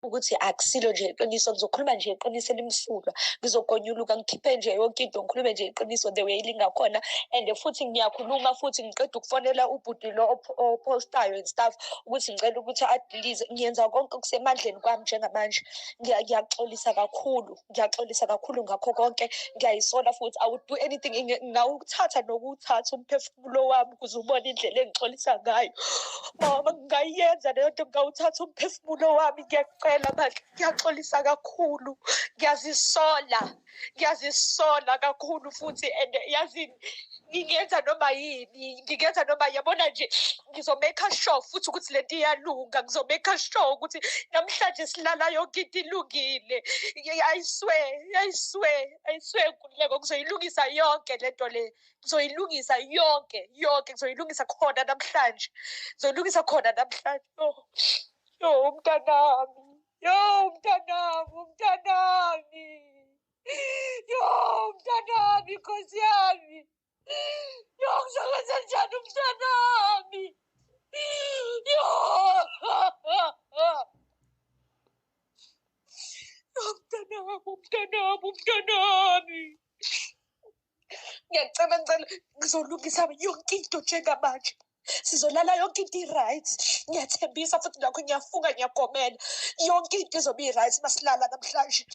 Ukuthi akusilo nje iqiniso, ngizokhuluma nje iqiniso elimsulwa, ngizogonyuluka ngikhiphe nje yonke into, ngikhulume nje iqiniso the way lingakhona. And futhi ngiyakhuluma futhi ngiqeda ukufonela ubhuti lo opostayo and stuff ukuthi ngicela ukuthi adilize. Ngiyenza konke okusemandleni kwami njengamanje. Ngiyaxolisa kakhulu, ngiyaxolisa kakhulu ngakho konke, ngiyayisola futhi. I would do anything, ngingawuthatha nokuwuthatha umphefumulo wami ukuze ubone indlela engixolisa ngayo. Mama, ngingayenza leyo nto, ngingawuthatha umphefumulo wami. Ngiyacela bandla, ngiyaxolisa kakhulu, ngiyazisola, ngiyazisola kakhulu futhi. And yazini, ngingenza noma yini, ngingenza noma, yabona nje, ngizomake sure futhi ukuthi lento iyalunga. Ngizomake sure ukuthi namhlanje silala yonke into ilungile. I swear, I swear, I swear, Nkululeko, ngizoyilungisa yonke lento le, ngizoyilungisa yonke yonke, ngizoyilungisa khona namhlanje, ngizoyilungisa khona namhlanje. Yo yo, umntanami, yo umntanami, umntanami, yo umntanami, nkosi yami, yo ngizokwenza njani umntanami? Yo umntanami, umntanami, umntanami, ngiyacela, ngicela, ngizolungisa yonke into njengamanje. Sizolala yonke into i-right, ngiyathembisa futhi nakho, ngiyafunga, ngiyagomela, yonke into izobe i-right masilala namhlanje.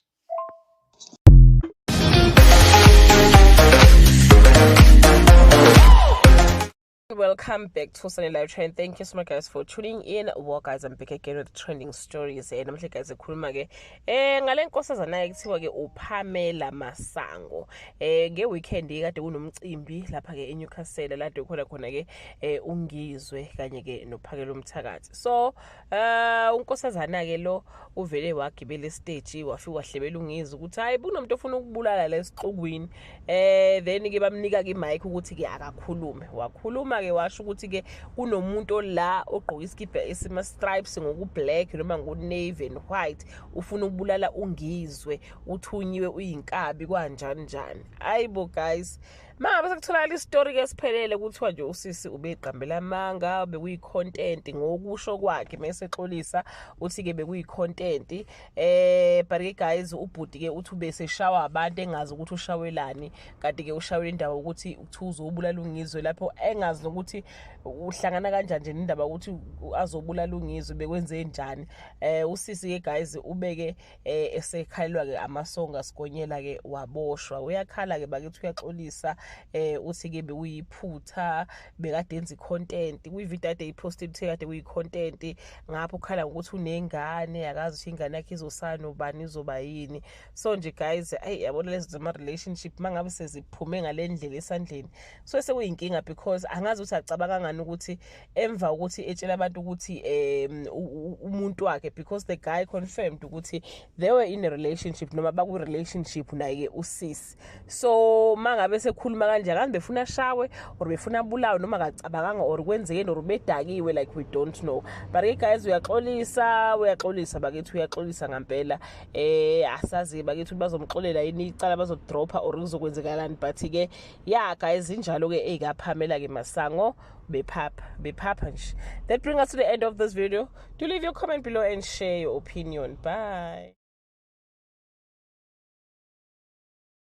Welcome back to Sunny Live Trend. Thank you so much, guys, for tuning in. Well, guys, I'm back again with trending stories. Namhlanje, guys, ekhuluma ke ngale nkosazana ekuthiwa ke uPamela Masango. Nge weekend kade kunomcimbi lapha ke eNewcastle, la khona khona ke uNgizwe kanye ke noPhakela umthakathi. So, unkosazana ke lo uvele wagibela estage, wafika wahlebela uNgizwe ukuthi hayi, kunomuntu ofuna ukubulala lesixukwini. Then ke bamnika ke mic ukuthi ke akakhulume. Wakhuluma ke, washo ukuthi ke kunomuntu la ogqoka iskipa esima stripes ngoku black noma ngo navy and white, ufuna ukubulala uNgizwe, uthunyiwe, uyinkabi, kanjani njani. Ayibo guys, mangabe sekutholakala istory ke siphelele, kuthiwa nje usisi ubeqambela amanga, bekuyi content ngokusho kwakhe. Mase exolisa uthi ke bekuyi content. But ke guys, ubhuti ke uthi ubeseshawa abantu, engazi ukuthi ushawelani, kanti ke ushawela indawo ukuthi uthi uzobulala uNgizwe, lapho engazi nokuthi uhlangana kanjani nje nendaba ukuthi azobulala uNgizwe, bekwenze njani. Usisi ke guys ubeke esekhalelwa ke amasonga sigonyela ke, waboshwa. Uyakhala ke bakithi, uyaxolisa, uthi ke bekuyiphutha, bekade enza icontent kwivideo ade ipost, uthe kade kuyi content. Ngapho ukhala ngokuthi unengane, akazi ukuthi ingane yakhe izosana nobani, izoba yini. So nje guys, ayi, yabona lezi zama relationship mangabe seziphume ngalendlela esandleni, so sekuyinkinga because angazi ukuthi acabanga ngani ukuthi emva ukuthi etshela abantu ukuthi umuntu wakhe, because the guy confirmed ukuthi they were in a relationship noma baku relationship naye usisi. So mangabe sekhuluma kanje, akazi befuna shawe or befuna abulawe noma akacabanganga or kwenzekeni or bedakiwe, like, we don't know. But ke guys, uyaxolisa, uyaxolisa bakithi, uyaxolisa ngempela. Asazi bakithi bazomxolela yini icala, bazodropa or kuzokwenzekalani. But ke yeah guys, injalo ke eyikaPamela ke Masango, bephapha bephapha nje. That bring us to the end of this video. Do leave your comment below and share your opinion. Bye.